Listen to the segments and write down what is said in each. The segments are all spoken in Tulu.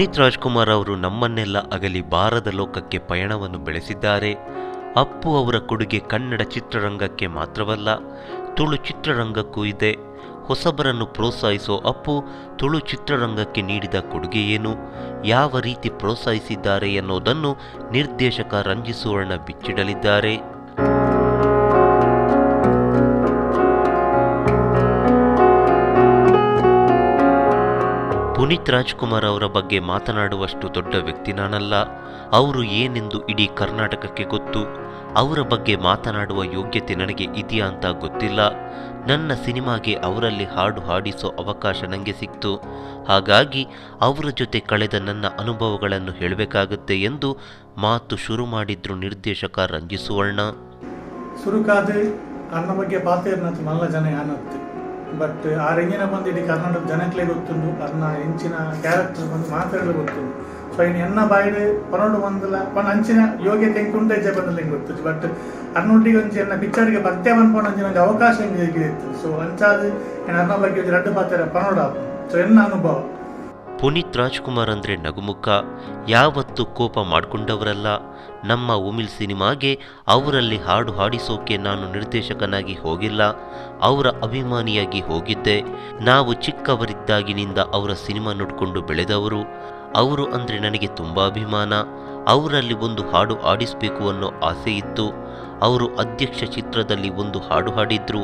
ಪುನೀತ್ ರಾಜ್ಕುಮಾರ್ ಅವರು ನಮ್ಮನ್ನೆಲ್ಲ ಅಗಲಿ ಬಾರದ ಲೋಕಕ್ಕೆ ಪಯಣವನ್ನು ಬೆಳೆಸಿದ್ದಾರೆ. ಅಪ್ಪು ಅವರ ಕೊಡುಗೆ ಕನ್ನಡ ಚಿತ್ರರಂಗಕ್ಕೆ ಮಾತ್ರವಲ್ಲ, ತುಳು ಚಿತ್ರರಂಗಕ್ಕೂ ಇದೆ. ಹೊಸಬರನ್ನು ಪ್ರೋತ್ಸಾಹಿಸೋ ಅಪ್ಪು ತುಳು ಚಿತ್ರರಂಗಕ್ಕೆ ನೀಡಿದ ಕೊಡುಗೆ ಏನು, ಯಾವ ರೀತಿ ಪ್ರೋತ್ಸಾಹಿಸಿದ್ದಾರೆ ಎನ್ನುವುದನ್ನು ನಿರ್ದೇಶಕ ರಂಜಿತ್ ಸುವರ್ಣ ಬಿಚ್ಚಿಡಲಿದ್ದಾರೆ. ಪುನೀತ್ ರಾಜ್ಕುಮಾರ್ ಅವರ ಬಗ್ಗೆ ಮಾತನಾಡುವಷ್ಟು ದೊಡ್ಡ ವ್ಯಕ್ತಿ ನಾನಲ್ಲ. ಅವರು ಏನೆಂದು ಇಡೀ ಕರ್ನಾಟಕಕ್ಕೆ ಗೊತ್ತು. ಅವರ ಬಗ್ಗೆ ಮಾತನಾಡುವ ಯೋಗ್ಯತೆ ನನಗೆ ಇದೆಯಾ ಅಂತ ಗೊತ್ತಿಲ್ಲ. ನನ್ನ ಸಿನಿಮಾಗೆ ಅವರಲ್ಲಿ ಹಾಡು ಹಾಡಿಸೋ ಅವಕಾಶ ನನಗೆ ಸಿಕ್ತು. ಹಾಗಾಗಿ ಅವರ ಜೊತೆ ಕಳೆದ ನನ್ನ ಅನುಭವಗಳನ್ನು ಹೇಳಬೇಕಾಗುತ್ತೆ ಎಂದು ಮಾತು ಶುರು ಮಾಡಿದ್ರು ನಿರ್ದೇಶಕ ರಂಜಿತ್ ಸುವರ್ಣ. ಸುರುಕಾದ ಅನ್ನ ಬಗ್ಗೆ ಪಾತೇರ್ನತ್ತು ಮಲ್ಲ ಜನ ಯಾನತ್ತು, ಬಟ್ ಆ ರಂಜಿನ ಬಂದು ಇಡೀ ಕರ್ನಾಟಕ ಜನಕ್ಲೇ ಗೊತ್ತುಂಡು, ಅರ್ನ ಹೆಂಚಿನ ಕ್ಯಾರೆಕ್ಟರ್ ಬಂದು ಮಾತಾಡಲು ಗೊತ್ತುಂಡು. ಸೊ ಇನ್ನು ಎನ್ನ ಬಾಯಿಡ್ ಪನೋಡು ಬಂದಲ್ಲ ಪಣ ಅಂಚಿನ ಯೋಗ್ಯತೆ ಹೆಂಗೆ ಉಂಟು ಹೆಜ್ಜೆ ಬಂದಲ್ಲ ಹೆಂಗೆ ಗೊತ್ತು. ಬಟ್ ಅರ್ನೊಟ್ಟಿಗೆ ಒಂಜಿ ಎನ್ನ ಪಿಕ್ಚರ್ಗೆ ಪತ್ತೆ ಪನ್ಪೋಣ ಅಂಚಿನ ಒಂಜಿ ಅವಕಾಶ ಹೆಂಗೆ ಇತ್ತು. ಸೊ ಅಂಚಾದ ಏನು ಅರ್ನ ಬಗ್ಗೆ ಒಂಜಿ ರಡ್ಡು ಪಾತ್ರ ಪನೋಡು ಆಪು. ಸೊ ಎನ್ನ ಅನುಭವ. ಪುನೀತ್ ರಾಜ್ಕುಮಾರ್ ಅಂದರೆ ನಗುಮುಖ, ಯಾವತ್ತೂ ಕೋಪ ಮಾಡಿಕೊಂಡವರಲ್ಲ. ನಮ್ಮ ಉಮಿಲ್ ಸಿನಿಮಾಗೆ ಅವರಲ್ಲಿ ಹಾಡು ಹಾಡಿಸೋಕೆ ನಾನು ನಿರ್ದೇಶಕನಾಗಿ ಹೋಗಿಲ್ಲ, ಅವರ ಅಭಿಮಾನಿಯಾಗಿ ಹೋಗಿದ್ದೆ. ನಾವು ಚಿಕ್ಕವರಿದ್ದಾಗಿನಿಂದ ಅವರ ಸಿನಿಮಾ ನೋಡಿಕೊಂಡು ಬೆಳೆದವರು. ಅವರು ಅಂದರೆ ನನಗೆ ತುಂಬ ಅಭಿಮಾನ. ಅವರಲ್ಲಿ ಒಂದು ಹಾಡು ಆಡಿಸಬೇಕು ಅನ್ನೋ ಆಸೆ ಇತ್ತು. ಅವರು ಅಧ್ಯಕ್ಷ ಚಿತ್ರದಲ್ಲಿ ಒಂದು ಹಾಡು ಹಾಡಿದ್ರು.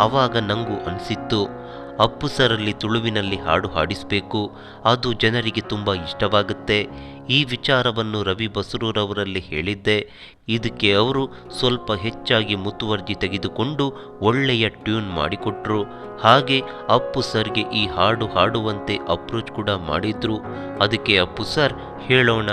ಆವಾಗ ನನಗೂ ಅನಿಸಿತ್ತು, ಅಪ್ಪು ಸರಲ್ಲಿ ತುಳುವಿನಲ್ಲಿ ಹಾಡು ಹಾಡಿಸಬೇಕು, ಅದು ಜನರಿಗೆ ತುಂಬ ಇಷ್ಟವಾಗುತ್ತೆ. ಈ ವಿಚಾರವನ್ನು ರವಿ ಬಸ್ರೂರವರಲ್ಲಿ ಹೇಳಿದ್ದೆ. ಇದಕ್ಕೆ ಅವರು ಸ್ವಲ್ಪ ಹೆಚ್ಚಾಗಿ ಮುತುವರ್ಜಿ ತೆಗೆದುಕೊಂಡು ಒಳ್ಳೆಯ ಟ್ಯೂನ್ ಮಾಡಿಕೊಟ್ರು. ಹಾಗೆ ಅಪ್ಪು ಸರ್ಗೆ ಈ ಹಾಡು ಹಾಡುವಂತೆ ಅಪ್ರೋಚ್ ಕೂಡ ಮಾಡಿದ್ರು. ಅದಕ್ಕೆ ಅಪ್ಪು ಸರ್ ಹೇಳೋಣ,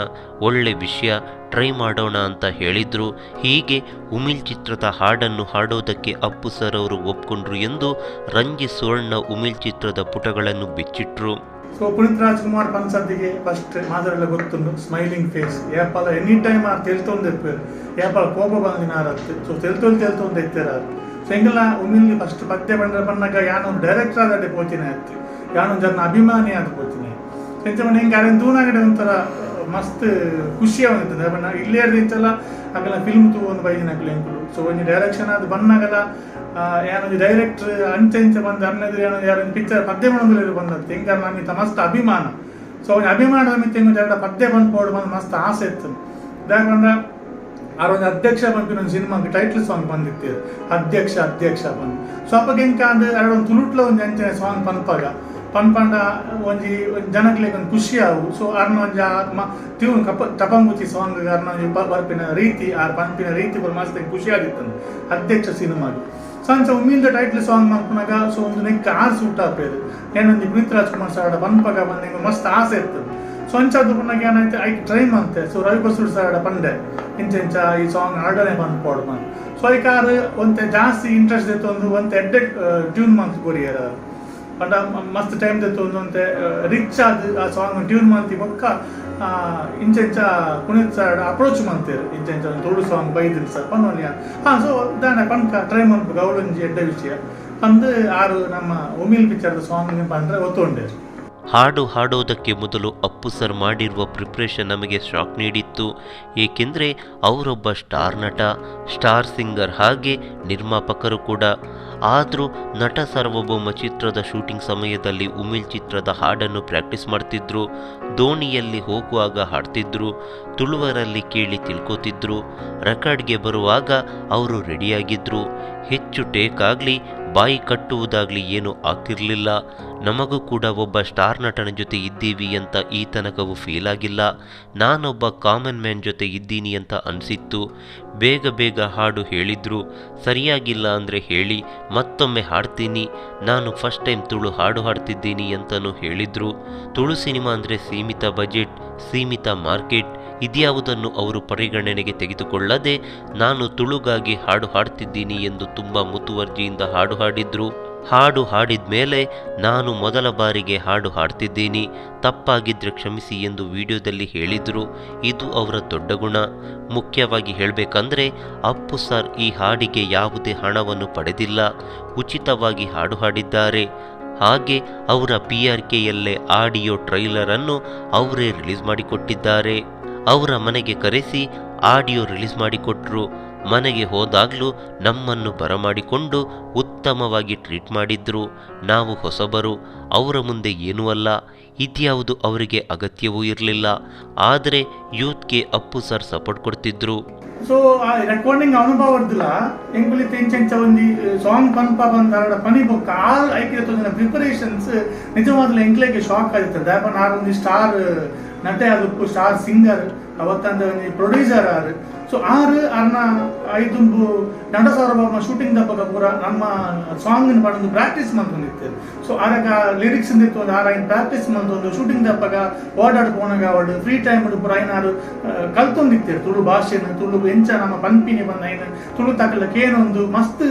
ಒಳ್ಳೆ ವಿಷಯ, ಟ್ರೈ ಮಾಡೋಣ ಅಂತ ಹೇಳಿದ್ರು. ಹೀಗೆ ಉಮಿಲ್ ಚಿತ್ರದ ಹಾಡನ್ನು ಹಾಡೋದಕ್ಕೆ ಅಪ್ಪು ಸರ್ ಅವರು ಒಪ್ಕೊಂಡ್ರು ಎಂದು ರಂಜಿತ್ ಸುವರ್ಣ ಉಮಿಲ್ ಚಿತ್ರದ ಪುಟಗಳನ್ನು ಬಿಚ್ಚಿಟ್ರು. ಸೊ ಪುನೀತ್ ರಾಜ್ಕುಮಾರ್ ಪನ್ಸದ್ದಿಗೆ ಫಸ್ಟ್ ಮಾದರೆಲ್ಲ ಗೊತ್ತುಂಡು, ಸ್ಮೈಲಿಂಗ್ ಫೇಸ್, ಏಪಾಲ ಎನಿ ಟೈಮ್ ಆರ್ ತೆಲ್ತೊಂದು ಇಪ್ಪೇರು, ಏಪಾಲ ಕೋಪ ಬಂದಿನ ಆರತ್ತು. ಸೊ ತೆಲ್ತೊಂದು ತೆಲ್ತೊಂದು ಇತ್ತೀರ. ಸೊ ಎಂಗೆಲ್ಲ ಉಮಿಲ್ ಫಸ್ಟ್ ಪದ್ಯ ಬಂದ್ರೆ ಬಂದಾಗ ಯಾನೊಂದು ಡೈರೆಕ್ಟರ್ ಆದಡೆ ಪೋತಿನ ಇತ್ತು, ಯಾನೊಂದು ಜನ ಅಭಿಮಾನಿ ಆದ ಪೋತಿನ. ಸೊ ಇಂಚ ಬಂದು ಹೆಂಗೆ ಅರೆನ್ ತೂನಾಗಡೆ ಒಂಥರ ಮಸ್ತ್ ಖುಷಿ ಆಗುತ್ತದೆ. ಬಣ್ಣ ಇಲ್ಲೇ ಇಂಚಲ್ಲ ಅಗಲ ಫಿಲ್ಮ್ ತೂ ಒಂದು ಬೈದಿನ ಎಂಕುಲು. ಸೊ ಒಂಜಿ ಡೈರೆಕ್ಷನ್ ಅದು ಬಣ್ಣಗಲ ಏನೊಂಜಿ ಡೈರೆಕ್ಟರ್ ಅಂಚೆ ಇಂಚೆ ಬಂದು ಅನ್ನೆದುರು ಏನೊಂದು ಯಾರೊಂದು ಪಿಕ್ಚರ್ ಪದ್ಯ ಬಂದು ಬಂದದ್ದು ಹೆಂಗಾರ ನಮಿತ ಮಸ್ತ್ ಅಭಿಮಾನ. ಸೊ ಒಂಜಿ ಅಭಿಮಾನದ ಮಿತ್ತ ಹೆಂಗೆ ಎರಡು ಪದ್ಯ ಬಂದು ಪೋಡು ಬಂದು ಮಸ್ತ್ ಆಸೆ ಇತ್ತು. ದಾಖಂಡ ಆರೊಂದು ಅಧ್ಯಕ್ಷ ಪನ್ಪಿನ ಒಂದು ಸಿನಿಮಾಗೆ ಟೈಟ್ಲ್ ಸಾಂಗ್ ಬಂದಿತ್ತು, ಅಧ್ಯಕ್ಷ ಅಧ್ಯಕ್ಷ ಬಂದು. ಸೊ ಅಪ್ಪಗೆ ಹೆಂಗೆ ಅಂದ್ರೆ ಎರಡೊಂದು ತುಳುಟ್ಲ ಒಂಜಿ ಅಂಚನೆ ಸಾಂಗ್ ಪನ್ಪಾಗ ಪನ್ಪಂಡ ಒಂಜಿ ಜನಕ್ಲೆಗ್ ಒಂಜಿ ಖುಷಿ ಆವು. ಸೊ ಅರ್ನ ಒಂಜಿ ಟ್ಯೂನ್ ಕಪ ಟಪಂಗುಚಿ ಸಾಂಗ್ ಅರ್ನ ಒಂಜಿ ಬರ್ಪಿನ ರೀತಿ, ಆರ್ ಪನ್ಪಿನ ರೀತಿ ಪೂರ ಮಸ್ತ್ ಖುಷಿ ಆಗಿತ್ತು ಅಧ್ಯಕ್ಷ ಸಿನಿಮಾಗೆ. ಸೊ ಅಂಚ ಉಮ್ಮಿಲ್ದ ಟೈಟ್ಲ್ ಸಾಂಗ್ ಮನ್ಪುನಾಗ ಸೊ ಒಂದು ನೆಕ್ ಆರ್ ಸೂಟ್ ಆಪೇರು ಏನೊಂಜಿ ಪುನೀತ್ ರಾಜ್ಕುಮಾರ್ ಸರ್ ಪನ್ಪಾಗ ಬಂದ ಮಸ್ತ್ ಆಸೆ ಇರ್ತದೆ. ಸೊ ಅಂಚಾದ ಪುನಗ ಏನಾಯ್ತು ಐಕ್ ಟ್ರೈ ಮಂತೆ. ಸೊ ರವಿ ಬಸ್ರೂರ್ ಸರ್ ಪಂಡೆ ಇಂಚ ಇಂಚ ಈ ಸಾಂಗ್ ಆಡನೆ ಪನ್ಪೋಡು ಮನ್. ಸೊ ಐಕ್ ಆರ್ ಒಂತೆ ಜಾಸ್ತಿ ಇಂಟ್ರೆಸ್ಟ್ ಇತ್ತು, ಒಂದು ಒಂತೆ ಎಡ್ಡೆ ಟ್ಯೂನ್ ಮಂತ್ ಕೊರಿಯರ್ ಪಂಡ ಮಸ್ತ್ ಟೈಮ್ ದೆತ್ತು ಒಂತೆ ರಿಚ್ ಆದ್ ಆ ಸಾಂಗ್ ಟ್ಯೂನ್ ಮಂತಿ ಬೊಕ್ಕ ಇಂಚ ಇಂಚ ಪುನೀತ್ ಸರ್ ಅಪ್ರೋಚ್ ಮಂತೇರು, ಇಂಚ ಇಂಚ ಒಂದು ತುಳು ಸಾಂಗ್ ಬೈದಿನ ಸರ್ ಪನ್ನೊಲಿಯ. ಹಾಂ ಸೊ ದಾನೆ ಪನ್ಕ ಟ್ರೈ ಮನ್ಪುಗ ಅವಳೊಂಜಿ ಎಡ್ಡೆ ವಿಷಯ ಪಂದು ಆರು ನಮ್ಮ ಉಮಿಲ್ ಪಿಕ್ಚರ್ದ ಸಾಂಗ್ ಪಂಡ್ರೆ ಒತ್ತೊಂಡೇರು. ಹಾಡು ಹಾಡೋದಕ್ಕೆ ಮೊದಲು ಅಪ್ಪು ಸರ್ ಮಾಡಿರುವ ಪ್ರಿಪ್ರೇಷನ್ ನಮಗೆ ಶಾಕ್ ನೀಡಿತ್ತು. ಏಕೆಂದರೆ ಅವರೊಬ್ಬ ಸ್ಟಾರ್ ನಟ, ಸ್ಟಾರ್ ಸಿಂಗರ್, ಹಾಗೆ ನಿರ್ಮಾಪಕರು ಕೂಡ. ಆದರೂ ನಟ ಸಾರ್ವಭೌಮ ಚಿತ್ರದ ಶೂಟಿಂಗ್ ಸಮಯದಲ್ಲಿ ಉಮಿಲ್ ಚಿತ್ರದ ಹಾಡನ್ನು ಪ್ರಾಕ್ಟೀಸ್ ಮಾಡ್ತಿದ್ರು. ದೋಣಿಯಲ್ಲಿ ಹೋಗುವಾಗ ಹಾಡ್ತಿದ್ರು, ತುಳುವರಲ್ಲಿ ಕೇಳಿ ತಿಳ್ಕೋತಿದ್ರು. ರೆಕಾರ್ಡ್ಗೆ ಬರುವಾಗ ಅವರು ರೆಡಿಯಾಗಿದ್ದರು. ಹೆಚ್ಚು ಟೇಕ್ ಆಗಲಿ ಬಾಯಿ ಕಟ್ಟುವುದಾಗಲಿ ಏನೂ ಆಗ್ತಿರಲಿಲ್ಲ. ನಮಗೂ ಕೂಡ ಒಬ್ಬ ಸ್ಟಾರ್ ನಟನ ಜೊತೆ ಇದ್ದೀವಿ ಅಂತ ಈ ತನಕವೂ ಫೀಲ್ ಆಗಿಲ್ಲ. ನಾನೊಬ್ಬ ಕಾಮನ್ ಮ್ಯಾನ್ ಜೊತೆ ಇದ್ದೀನಿ ಅಂತ ಅನಿಸಿತ್ತು. ಬೇಗ ಬೇಗ ಹಾಡು ಹೇಳಿದರು. ಸರಿಯಾಗಿಲ್ಲ ಅಂದರೆ ಹೇಳಿ, ಮತ್ತೊಮ್ಮೆ ಹಾಡ್ತೀನಿ, ನಾನು ಫಸ್ಟ್ ಟೈಮ್ ತುಳು ಹಾಡು ಹಾಡ್ತಿದ್ದೀನಿ ಅಂತಲೂ ಹೇಳಿದರು. ತುಳು ಸಿನಿಮಾ ಅಂದರೆ ಸೀಮಿತ ಬಜೆಟ್, ಸೀಮಿತ ಮಾರ್ಕೆಟ್, ಇದ್ಯಾವುದನ್ನು ಅವರು ಪರಿಗಣನೆಗೆ ತೆಗೆದುಕೊಳ್ಳದೆ ನಾನು ತುಳುಗಾಗಿ ಹಾಡು ಹಾಡ್ತಿದ್ದೀನಿ ಎಂದು ತುಂಬ ಮುತುವರ್ಜಿಯಿಂದ ಹಾಡು ಹಾಡಿದ್ರು. ಹಾಡು ಹಾಡಿದ ಮೇಲೆ ನಾನು ಮೊದಲ ಬಾರಿಗೆ ಹಾಡು ಹಾಡ್ತಿದ್ದೀನಿ, ತಪ್ಪಾಗಿದ್ದರೆ ಕ್ಷಮಿಸಿ ಎಂದು ವಿಡಿಯೋದಲ್ಲಿ ಹೇಳಿದರು. ಇದು ಅವರ ದೊಡ್ಡ ಗುಣ. ಮುಖ್ಯವಾಗಿ ಹೇಳಬೇಕಂದ್ರೆ ಅಪ್ಪು ಸರ್ ಈ ಹಾಡಿಗೆ ಯಾವುದೇ ಹಣವನ್ನು ಪಡೆದಿಲ್ಲ, ಉಚಿತವಾಗಿ ಹಾಡು ಹಾಡಿದ್ದಾರೆ. ಹಾಗೆ ಅವರ PRKಯಲ್ಲೇ ಆಡಿಯೋ ಟ್ರೈಲರನ್ನು ಅವರೇ ರಿಲೀಸ್ ಮಾಡಿಕೊಟ್ಟಿದ್ದಾರೆ. ಅವರ ಮನೆಗೆ ಕರೆಸಿ ಆಡಿಯೋ ರಿಲೀಸ್ ಮಾಡಿಕೊಟ್ರು. ಮನೆಗೆ ಹೋದಾಗಲೂ ನಮ್ಮನ್ನು ಬರಮಾಡಿಕೊಂಡು ಉತ್ತಮವಾಗಿ ಟ್ರೀಟ್ ಮಾಡಿದ್ರು. ನಾವು ಹೊಸಬರು, ಅವರ ಮುಂದೆ ಏನೂ ಅಲ್ಲ. ಇದ್ಯಾವುದು ಅವರಿಗೆ ಅಗತ್ಯವೂ ಇರಲಿಲ್ಲ. ಆದರೆ ಯೂತ್ಗೆ ಅಪ್ಪು ಸರ್ ಸಪೋರ್ಟ್ ಕೊಡ್ತಿದ್ರು. ಸೊ ಆ ರೆಕಾರ್ಡಿಂಗ್ ಅನುಭವ ಬರ್ದಿಲ್ಲ ಎಂಕುಲಿ ತೆಂಚೆಂಚ ಒಂಜಿ ಸಾಂಗ್ ಪನ್ಪ ಬಂದ ಪನಿ ಬೊಕ್ಕ ಆಲ್ ಐಕೆ ಪ್ರಿಪರೇಷನ್ಸ್ ನಿಜವಾಗ್ಲೂ ಎಂಕ್ಲೆಗೆ ಶಾಕ್ ಆಗಿರ್ತದೆ. ದಾಯಪಂಡ ಆರ್ ಒಂಜಿ ಸ್ಟಾರ್ ನಟೆ ಆದುಪ್ಪು, ಸ್ಟಾರ್ ಸಿಂಗರ್, ಅವತ್ತಂದ ಒಂಜಿ ಪ್ರೊಡ್ಯೂಸರ್ ಆರ್. ಸೊ ಆರ್ ಅರ್ನ ಐದುಂಬು ನಟ ಸಾರ್ವಭೌಮ ಶೂಟಿಂಗ್ ದಪ್ಪಗ ಪೂರ ನಮ್ಮ ಸಾಂಗ್ ಪಂಡೊಂದು ಪ್ರಾಕ್ಟೀಸ್ ಮಂತೊಂದಿತ್ತು. ಸೊ ಆರಗ ಲಿರಿಕ್ಸ್ ಇತ್ತು ಒಂದು ಆರ ಐನ್ ಪ್ರಾಕ್ಟೀಸ್ ಮಂತೊಂದು ಶೂಟಿಂಗ್ ದಪ್ಪಗ ಓಡಾಡ್ ಪೋನಗ ಅವಡು ಫ್ರೀ ಟೈಮ್ ಪೂರ ಐನಾರು ಕಲ್ತೊಂದಿತ್ತೇರು. ತುಳು ಭಾಷೆನ ತುಳು ಎಂಚ ನಮ್ಮ ಪನ್ಪಿನಿ ಬಂದ ಐನ್ ತುಳು ತಕಲ ಕೇನೊಂದು ಮಸ್ತ್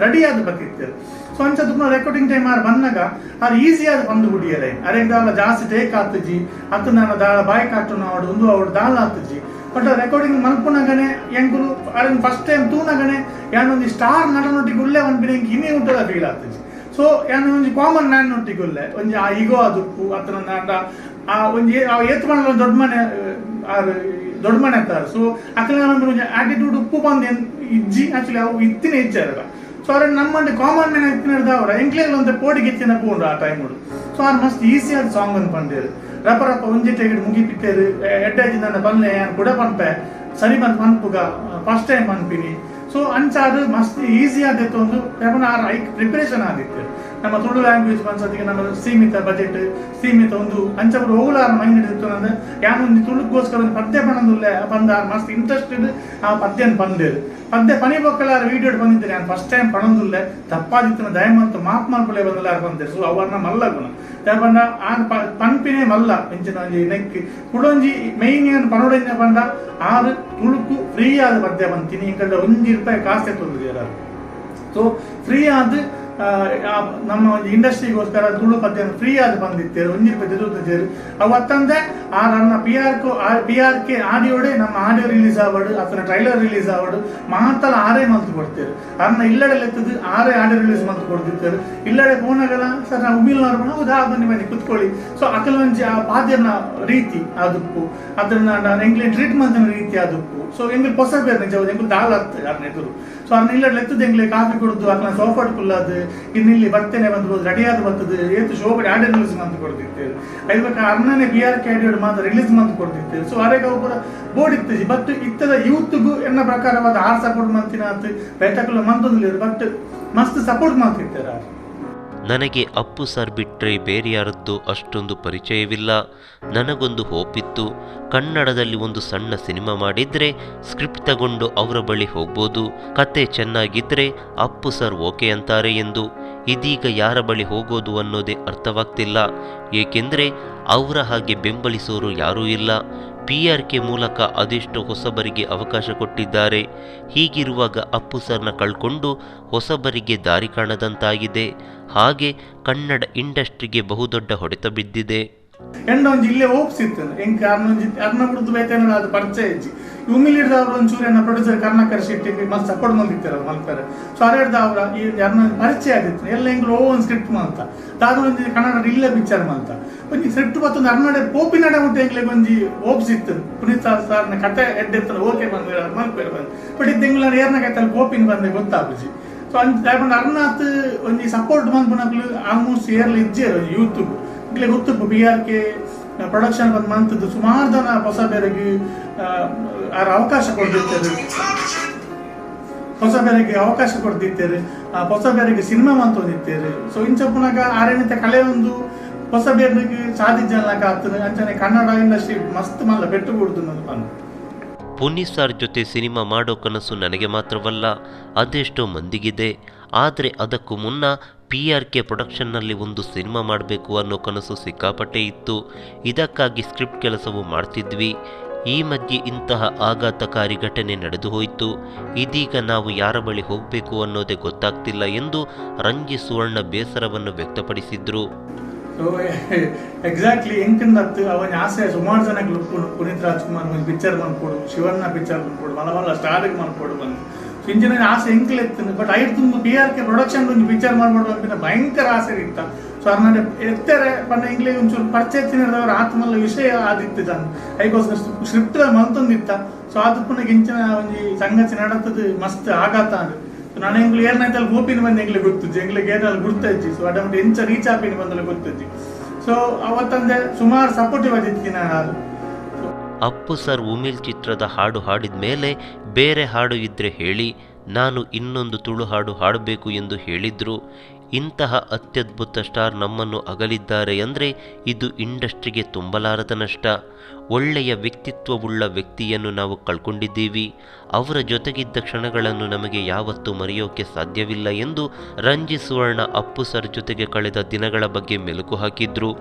ರೆಡಿ ಆದ್ ಬತ್ತಿತ್ತೇರು. ಸೊ ಅಂಚ ತುಪ್ಪ recording time R ಬಂದಾಗ ಆರ್ ಈಸಿ ಆದ ಬಂದು ಬಿಡಿಯರೆ. ಅರೆಗ್ ದಾಲ ಜಾಸ್ತಿ ಟೇಕ್ ಆತುಜಿ, ಅತ್ತು ನಾನು ದಾಲ ಬಾಯ್ ಕಾಟುನ ಅವಡು ಒಂದು ಅವಡು ದಾಲ ಆತುಜಿ. ಬಟ್ ರೆಕಾರ್ಡಿಂಗ್ ಮಲ್ಪುನಗನೆ ಎಂಕುಲು ಅರೆನ್ ಫಸ್ಟ್ ಟೈಮ್ ತೂನಗನೆ ಯಾನೊಂಜಿ ಸ್ಟಾರ್ ನಟನೊಟ್ಟಿಗೆ ಉಲ್ಲೆ ಪನ್ಪಿನ ಎಂಕ್ ಇನಿ ಉಂಟದ ಫೀಲ್ ಆತುಜಿ. ಸೊ ಯಾನ್ ಒಂಜಿ ಕಾಮನ್ ಮ್ಯಾನ್ ನೊಟ್ಟಿಗೆ ಉಲ್ಲೆ ಒಂಜಿ ಆ ಈಗೋ ಆದುಪ್ಪು ಅತ್ತನ ಆಂಡ ಆ ಒಂಜಿ ಆ ಏತ್ ಮನೆ ದೊಡ್ಡ ಮನೆ ಆರ್ ದೊಡ್ಡ ಮನೆ ಅಂತಾರೆ. ಸೊ ಅಕಲ್ನ ಒಂಜಿ ಆಟಿಟ್ಯೂಡ್ ಉಪ್ಪು ಬಂದು ಇಜ್ಜಿ, ಆಕ್ಚುಲಿ ಅವು ಇತ್ತಿನ ಇಜ್ಜಾರಲ್ಲ. ಸೊ ಅವ್ರ ನಮ್ಮಂಡೆ ಕಾಮನ್ ಮ್ಯಾನ್ ಇತ್ತಿನ ಅವರ ಎಂಕ್ಲೇಲ್ ಒಂತೆ ಪೋಡಿಗೆ ಇತ್ತಿನ ಪೂಂಡು ಆ ಟೈಮ್. ಸೊ ಆರ್ ಮಸ್ತ್ ಈಸಿ ಆದ ಸಾಂಗ್ ಅನ್ನು ಪಂಡೇರು. ರಪ ರಪ ಒಂಜಿ ಟೇಗಿಡ್ ಮುಗಿಪಿತ್ತೇರು. ಎಡ್ಡಾಜಿ ನನ್ನ ಪನ್ಲೆ ಯಾನ್ ಕುಡ ಪನ್ಪೆ ಸರಿ ಬಂದು ಪನ್ಪುಗ ಫಸ್ಟ್ ಟೈಮ್ ಪನ್ಪಿನಿ. ಸೊ ಅಂಚಾರು ಮಸ್ತ್ ಈಸಿ ಆದಿತ್ತು ಒಂದು ಯಾಕಂದ್ರೆ R hike preparation ಆದಿತ್ತು. ನಮ್ಮ ತುಳು ಲ್ಯಾಂಗ್ವೇಜ್ ಪನ್ಸದಿಗೆ ನಮ್ಮ ಸೀಮಿತ ಬಜೆಟ್, ಸೀಮಿತ ಒಂದು ಅಂಚ ಪೂರ ಓಲಾರ ಮೈಂಡ್ ಇತ್ತು ಅಂದ್ರೆ ಯಾನ್ ಒಂಜಿ ತುಳುಕ್ಕೋಸ್ಕರ ಒಂದು ಪದ್ಯ ಪಣೊಂದುಲ್ಲೆ ಪಂದ ಆರ್ ಮಸ್ತ್ ಇಂಟ್ರೆಸ್ಟೆಡ್ ಆ ಪದ್ಯನ್ ಪಂದೇರು. ಪದ್ಯ ಪನಿ ಬೊಕ್ಕಲಾರ ವೀಡಿಯೋ ಬಂದಿದ್ದಾರೆ. ಯಾನ್ ಫಸ್ಟ್ ಟೈಮ್ ಪಣೊಂದುಲ್ಲೆ, ತಪ್ಪಾದಿತ್ತಿನ ದಯಮಂತು ಮಾಪ್ ಮಲ್ಪುಲೆ ಬಂದಲಾರ ಬಂದೆ. ಸೊ ಅವರ್ನ ಮಲ್ಲ ಗುಣ ದಾಯಪಂಡ ಆನ್ ಪನ್ಪಿನೇ ಮಲ್ಲ ಇಂಚಿನ ಒಂಜಿ ನೆಕ್ ಕುಡೊಂಜಿ ಮೈನ್ ಏನ್ ಪನೊಡೆಂಜ ಪಂಡ ಆರು ತುಳುಕು ಫ್ರೀ ಆದ ಪದ್ಯ ಬಂತೀನಿ ಇಂಕಲ್ಡ 1 ರೂಪಾಯಿ ಕಾಸೆ ತೊಂದಿದ್ದಾರೆ. ಸೊ ಫ್ರೀ ಆದ ನಮ್ಮ ಒಂದು ಇಂಡಸ್ಟ್ರಿಗೋಸ್ಕರ ತುಳು ಪದ್ಯ ಫ್ರೀ ಆದ ಬಂದಿತ್ತೇರು, 1 ರೂಪಾಯಿ ತೆಗೆದು ಅವು ಅತ್ತಂದೆ ಆ ನನ್ನ PRK ಆಡಿಯೋಡೆ ನಮ್ಮ ಆಡಿಯೋ ರಿಲೀಸ್ ಆವಡು ಅಥವಾ ಟ್ರೈಲರ್ ರಿಲೀಸ್ ಆವಡು ಮಾತಲ ಆರೇ ಮಂತ್ ಕೊಡ್ತೇವೆ. ಅನ್ನ ಇಲ್ಲಡೆ ಲೆತ್ತದು ಆರೇ ಆಡಿಯೋ ರಿಲೀಸ್ ಮಂತ್ ಕೊಡ್ತಿರ್ತಾರೆ. ಇಲ್ಲಡೆ ಪೋನಾಗಲ್ಲ ಸರ್ ನಾವು ಉಮಿಲ್ನವ್ರು ಹೌದಾ ಬನ್ನಿ ಬನ್ನಿ ಕುತ್ಕೊಳ್ಳಿ. ಸೊ ಅಕಲ ಒಂಜಿ ಆ ಪಾದ್ಯನ ರೀತಿ ಆದುಪ್ಪು, ಅದನ್ನ ಎಂಗ್ಲೆ ಟ್ರೀಟ್ಮೆಂಟ್ ರೀತಿ ಆದುಪ್ಪು. ಸೊ ಎಂಗ್ಲು ಪೊಸ ಬೇರೆ ನಿಜ ಎಂಗ್ಲು ದಾಲ ಅರ್ಥ ಅರ್ನ ಎದುರು. ಸೊ ಅರ್ನ ಇಲ್ಲಡೆ ಲೆತ್ತದ ಎಂಗ್ಲೆ ಕಾಫಿ ಕುಡ್ದು ಅಕ್ಲ ಸೋಫಾಡ್ ಕುಲ್ಲದು ಇನ್ನಿಲ್ಲಿ ಬರ್ತೇನೆ ಬಂದು ರೆಡಿ ಆದ ಬರ್ತದೆ ಏತು ಶೋಭೆ ಆಡಿಯೋ ರಿಲೀಸ್ ಮಂತ್ ಕೊಡ್ತಿತ್ತೇವೆ. ಐದು ಅರ್ನನೆ PRK audio ಮಾತ್ರ ರಿಲೀಸ್ ಮಂತ್ ಕೊಡ್ತಿತ್ತೇವೆ. ಸೊ ಅರೆಗ ಒಬ್ಬರ ಬೋರ್ಡ್ ಇತ್ತಜಿ. ಬಟ್ ಇತ್ತದ ಯೂತ್ಗೂ ಎನ್ನ ಪ್ರಕಾರವಾದ ಆರ್ ಸಪೋರ್ಟ್ ಮಂತಿನ ಬೇಟಕುಲ ಮಂತೊಂದಿಲ್ಲ, ಬಟ್ ಮಸ್ತ್ ಸಪೋರ್ಟ್ ಮಾಡ್ತಿರ್ತಾರೆ ಆರ್. ನನಗೆ ಅಪ್ಪು ಸರ್ ಬಿಟ್ಟರೆ ಬೇರೆ ಯಾರದ್ದು ಅಷ್ಟೊಂದು ಪರಿಚಯವಿಲ್ಲ. ನನಗೊಂದು ಹೋಪಿತ್ತು, ಕನ್ನಡದಲ್ಲಿ ಒಂದು ಸಣ್ಣ ಸಿನಿಮಾ ಮಾಡಿದರೆ ಸ್ಕ್ರಿಪ್ಟ್ ತಗೊಂಡು ಅವರ ಬಳಿ ಹೋಗ್ಬೋದು, ಕತೆ ಚೆನ್ನಾಗಿದ್ದರೆ ಅಪ್ಪು ಸರ್ ಓಕೆ ಅಂತಾರೆ ಎಂದು. ಇದೀಗ ಯಾರ ಬಳಿ ಹೋಗೋದು ಅನ್ನೋದೇ ಅರ್ಥವಾಗ್ತಿಲ್ಲ. ಏಕೆಂದರೆ ಅವರ ಹಾಗೆ ಬೆಂಬಲಿಸೋರು ಯಾರೂ ಇಲ್ಲ. PRK ಮೂಲಕ ಅದೆಷ್ಟೋ ಹೊಸಬರಿಗೆ ಅವಕಾಶ ಕೊಟ್ಟಿದ್ದಾರೆ. ಹೀಗಿರುವಾಗ ಅಪ್ಪು ಸರ್ನ ಕಳ್ಕೊಂಡು ಹೊಸಬರಿಗೆ ದಾರಿ ಕಾಣದಂತಾಗಿದೆ. ಹಾಗೆ ಕನ್ನಡ ಇಂಡಸ್ಟ್ರಿಗೆ ಬಹುದೊಡ್ಡ ಹೊಡೆತ ಬಿದ್ದಿದೆ. ಎಂಡ ಒಂಜಿ ಇಲ್ಲೇ ಹೋಪ್ಸಿತ್ತು ಎಂಕ್ ಅರ್ನ ಒಂಜಿ ಅರ್ನ ಬಿಡ್ದು ಬೇತೇನ ಅದು ಪರಿಚಯ ಇಜ್ಜಿ. ಉಮಿಲಿಡ್ದ ಅವ್ರ ಒಂಚೂರು ಎನ್ನ ಪ್ರೊಡ್ಯೂಸರ್ ಕರ್ನಾಕರ್ ಶೆಟ್ಟಿ ಮಸ್ತ್ ಸಪೋರ್ಟ್ ಬಂದಿತ್ತಾರೆ ಮಲ್ಪರೆ. ಸೊ ಅರೆಡ್ದ ಅವರ ಈ ಅರ್ನ ಪರಿಚಯ ಆದಿತ್ತು. ಎಲ್ಲ ಎಂಕ್ಲು ಓ ಒಂದು ಸ್ಕ್ರಿಪ್ಟ್ ಮಂತ ದಾದ ಒಂಜಿ ಕನ್ನಡ ಇಲ್ಲೇ ಪಿಕ್ಚರ್ ಮಂತ ಒಂಜಿ ಸ್ಕ್ರಿಪ್ಟ್ ಬತ್ತೊಂದು ಅರ್ನಡೆ ಪೋಪಿನಡೆ ಮುಟ್ಟ ಎಂಕ್ಲೆಗ್ ಒಂಜಿ ಹೋಪ್ಸ್ ಇತ್ತು. ಪುನೀತ್ ಸರ್ನ ಕತೆ ಎಡ್ಡೆತ್ತನ ಓಕೆ ಬಂದು ಮಲ್ಪೆರೆ ಬಂದು. ಬಟ್ ಇದ್ದ ಏರ್ನ ಕತೆ ಪೋಪಿನ ಬಂದೆ ಗೊತ್ತಾಪುಜಿ. ಸೊ ಅಂಚ ದಾಯಪಂಡ ಅರ್ನಾತ್ ಒಂಜಿ ಸಪೋರ್ಟ್ ಮನ್ಪುನಕ್ಲು ಆಲ್ಮೋಸ್ಟ್ ಏರ್ಲ ಇಜ್ಜೇರು ಯೂತ್ ಇಕ್ಲೆ ಗೊತ್ತುಪ್ಪು. PRK production ಬಂದು ಮಂತದ್ದು ಸುಮಾರು ಜನ ಹೊಸ ಬೇರೆಗೆ ಆರ್ ಅವಕಾಶ ಕೊಡ್ದಿರ್ತಾರೆ, ಹೊಸ ಬೇರೆಗೆ ಅವಕಾಶ ಕೊಡ್ದಿತ್ತೇರು, ಹೊಸ ಬೇರೆಗೆ ಸಿನಿಮಾ ಮಂತೊಂದಿತ್ತೇರು. ಸೊ ಇಂಚ ಪುನಗ ಆರೇನಿತ ಕಲೆ ಒಂದು ಹೊಸ ಬೇರೆಗೆ ಸಾಧಿಜನಕ ಆಗ್ತದೆ. ಅಂಚನೆ ಕನ್ನಡ ಇಂಡಸ್ಟ್ರಿ ಮಸ್ತ್ ಮಲ್ಲ ಪೆಟ್ಟು ಕೊಡ್ದು ಪಂದ್. ಪುನೀತ್ ಸರ್ ಜೊತೆ ಸಿನಿಮಾ ಮಾಡೋ ಕನಸು ನನಗೆ ಮಾತ್ರವಲ್ಲ, ಅದೆಷ್ಟೋ ಮಂದಿಗಿದೆ. ಆದರೆ ಅದಕ್ಕೂ ಮುನ್ನ PRK ಪ್ರೊಡಕ್ಷನ್ನಲ್ಲಿ ಒಂದು ಸಿನಿಮಾ ಮಾಡಬೇಕು ಅನ್ನೋ ಕನಸು ಸಿಕ್ಕಾಪಟ್ಟೆ ಇತ್ತು. ಇದಕ್ಕಾಗಿ ಸ್ಕ್ರಿಪ್ಟ್ ಕೆಲಸವೂ ಮಾಡ್ತಿದ್ವಿ. ಈ ಮಧ್ಯೆ ಇಂತಹ ಆಘಾತಕಾರಿ ಘಟನೆ ನಡೆದು ಹೋಯಿತು. ಇದೀಗ ನಾವು ಯಾರ ಬಳಿ ಹೋಗಬೇಕು ಅನ್ನೋದೇ ಗೊತ್ತಾಗ್ತಿಲ್ಲ ಎಂದು ರಂಜಿತ್ ಸುವರ್ಣ ಬೇಸರವನ್ನು ವ್ಯಕ್ತಪಡಿಸಿದ್ರು. ಸೊ ಎಕ್ಸಾಕ್ಟ್ಲಿ ಎಂಕಂದತ್ತು ಅವನ ಆಸೆ ಸುಮಾರು ಜನಕ್ಕೆ ಉಪ್ಪುಂಡು. ಪುನೀತ್ ರಾಜ್ಕುಮಾರ್ ಒಂದು ಪಿಕ್ಚರ್ ಮನ್ಪೊಡು, ಶಿವಣ್ಣ ಪಿಕ್ಚರ್ ಮನ್ಪೊಡು, ಮಲ್ಲ ಮಲ್ಲ ಸ್ಟಾರ್ಗೆ ಮನ್ಪೊಡು ಬಂದು. ಸೊ ಇಂಚಿನ ಆಸೆ ಎಂಕ್ಲೆ ಇತ್ತು. ಬಟ್ ಐದು ಪಿ ಆರ್ ಕೆ ಪ್ರೊಡಕ್ಷನ್ ಒಂಜಿ ಪಿಕ್ಚರ್ ಮಾಡ್ಬೋದು ಭಯಂಕರ ಆಸೆ ಇತ್ತ. ಸೊ ಅರ್ನ ಎತ್ತೆರೆ ಪಂಡ ಎಂಕ್ಲೆ ಒಂಚೂರು ಪರಿಚಯ ತಿನ್ನದವರ ಆತ್ಮಲ್ಲ ವಿಷಯ ಆದಿತ್ತು ಜಾನ್ ಐಕೋಸ್ಕರ ಸ್ಕ್ರಿಪ್ಟ್ ಮಲ್ತೊಂದಿತ್ತ. ಸೊ ಅದು ಪುನಃ ಇಂಚಿನ ಒಂಜಿ ಸಂಗತಿ ನಡತದ ಮಸ್ತ್ ಆಘಾತ ಅಂದ್. ಸೊ ನಾನು ಎಂಕ್ಲು ಏರ್ನಾಯ್ತಲ್ಲಿ ಗೋಪಿನ ಬಂದು ಎಂಗ್ಲೆ ಗೊತ್ತುಜ್ಜಿ, ಎಂಗ್ಲಿಗೆ ಏನಲ್ಲಿ ಗುರ್ತಜ್ಜಿ. ಸೊ ಅಡಮಟ್ ಎಂಚ ರೀಚ್ ಆಪಿನ ಬಂದಲ್ಲ ಗೊತ್ತಜ್ಜಿ. ಸೊ ಅವತ್ತಂದೆ ಸುಮಾರು ಸಪೋರ್ಟಿವ್ ಆಗಿತ್ತು ನಾನು. ಅಪ್ಪು ಸರ್ ಉಮಿಲ್ ಚಿತ್ರದ ಹಾಡು ಹಾಡಿದ ಮೇಲೆ ಬೇರೆ ಹಾಡು ಇದ್ದರೆ ಹೇಳಿ, ನಾನು ಇನ್ನೊಂದು ತುಳು ಹಾಡು ಹಾಡಬೇಕು ಎಂದು ಹೇಳಿದರು. ಇಂತಹ ಅತ್ಯದ್ಭುತ ಸ್ಟಾರ್ ನಮ್ಮನ್ನು ಅಗಲಿದ್ದಾರೆ ಅಂದರೆ ಇದು ಇಂಡಸ್ಟ್ರಿಗೆ ತುಂಬಲಾರದ ನಷ್ಟ. ಒಳ್ಳೆಯ ವ್ಯಕ್ತಿತ್ವವುಳ್ಳ ವ್ಯಕ್ತಿಯನ್ನು ನಾವು ಕಳ್ಕೊಂಡಿದ್ದೀವಿ. ಅವರ ಜೊತೆಗಿದ್ದ ಕ್ಷಣಗಳನ್ನು ನಮಗೆ ಯಾವತ್ತೂ ಮರೆಯೋಕೆ ಸಾಧ್ಯವಿಲ್ಲ ಎಂದು ರಂಜಿ ಸುವರ್ಣ ಅಪ್ಪು ಸರ್ ಜೊತೆಗೆ ಕಳೆದ ದಿನಗಳ ಬಗ್ಗೆ ಮೆಲುಕು ಹಾಕಿದ್ರು.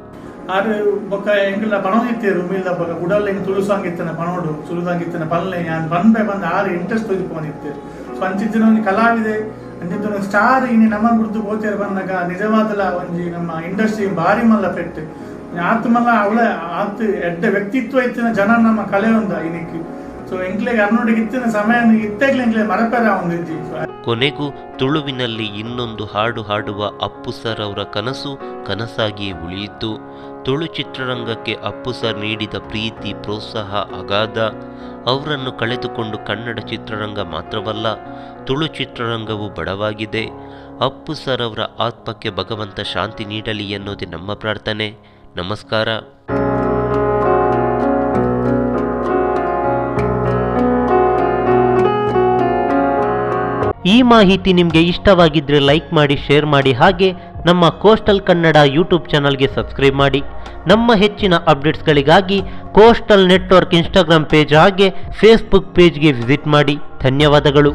ಆರು ಬೊಕ್ಕ ಎಂಕಲ್ನ ಪಣೋದಿತ್ತೇರು ಉಮಿಲ್ದ ಬೊಕ್ಕ ಉಡಲ್ ಎಂಕ್ ತುಳು ಸಾಂಗ್ ಇತ್ತನ ಪಣೋಡು, ತುಳು ಸಾಂಗ್ ಇತ್ತನ ಪಲ್ಲೆ ಯಾನ್ ಪನ್ಪೆ ಬಂದು ಆರು ಇಂಟ್ರೆಸ್ಟ್ ತೋಜಿಪೋನಿತ್ತೇರು. ಸೊ ಅಂಚಿತ್ತಿನ ಒಂಜಿ ಕಲಾವಿದೆ, ಅಂಚಿತ್ತಿನ ಒಂದು ಸ್ಟಾರ್ ಇನಿ ನಮ್ಮ ಗುರ್ತು ಪೋತೇರು ಬಂದಾಗ ನಿಜವಾದಲ ಒಂಜಿ ನಮ್ಮ ಇಂಡಸ್ಟ್ರಿ ಭಾರಿ ಮಲ್ಲ ಪೆಟ್ಟು ಆತ್ಮಲ್ಲ ಅವಳ ಆತ್ ಎಡ್ಡೆ ವ್ಯಕ್ತಿತ್ವ ಇತ್ತಿನ ಜನ ನಮ್ಮ ಕಲೆ ಒಂದ ಇನಿಕ್. ಸೊ ಎಂಕ್ಲೆಗ್ ಅರ್ನೋಡಿಗೆ ಇತ್ತಿನ ಸಮಯ ಇತ್ತೆಗ್ಲೆ ಎಂಕ್ಲೆ ಮರಪೆರ ಒಂದಿಜ್ಜಿ. ಕೊನೆಗೂ ತುಳುವಿನಲ್ಲಿ ಇನ್ನೊಂದು ಹಾಡು ಹಾಡುವ ಅಪ್ಪು ಸರ್ ಅವರ ಕನಸು ಕನಸಾಗಿಯೇ ಉಳಿಯಿತು. ತುಳು ಚಿತ್ರರಂಗಕ್ಕೆ ಅಪ್ಪು ಸರ್ ನೀಡಿದ ಪ್ರೀತಿ ಪ್ರೋತ್ಸಾಹ ಅಗಾಧ. ಅವರನ್ನು ಕಳೆದುಕೊಂಡು ಕನ್ನಡ ಚಿತ್ರರಂಗ ಮಾತ್ರವಲ್ಲ, ತುಳು ಚಿತ್ರರಂಗವು ಬಡವಾಗಿದೆ. ಅಪ್ಪು ಸರ್ ಅವರ ಆತ್ಮಕ್ಕೆ ಭಗವಂತ ಶಾಂತಿ ನೀಡಲಿ ಎನ್ನುವುದೇ ನಮ್ಮ ಪ್ರಾರ್ಥನೆ. ನಮಸ್ಕಾರ. ಈ ಮಾಹಿತಿ ನಿಮಗೆ ಇಷ್ಟವಾಗಿದ್ದರೆ ಲೈಕ್ ಮಾಡಿ, ಶೇರ್ ಮಾಡಿ, ಹಾಗೆ ನಮ್ಮ ಕೋಸ್ಟಲ್ ಕನ್ನಡ ಯೂಟ್ಯೂಬ್ ಚಾನಲ್ಗೆ ಸಬ್ಸ್ಕ್ರೈಬ್ ಮಾಡಿ. ನಮ್ಮ ಹೆಚ್ಚಿನ ಅಪ್ಡೇಟ್ಸ್ಗಳಿಗಾಗಿ ಕೋಸ್ಟಲ್ ನೆಟ್ವರ್ಕ್ ಇನ್ಸ್ಟಾಗ್ರಾಮ್ ಪೇಜ್ ಹಾಗೆ ಫೇಸ್ಬುಕ್ ಪೇಜ್ಗೆ ವಿಸಿಟ್ ಮಾಡಿ. ಧನ್ಯವಾದಗಳು.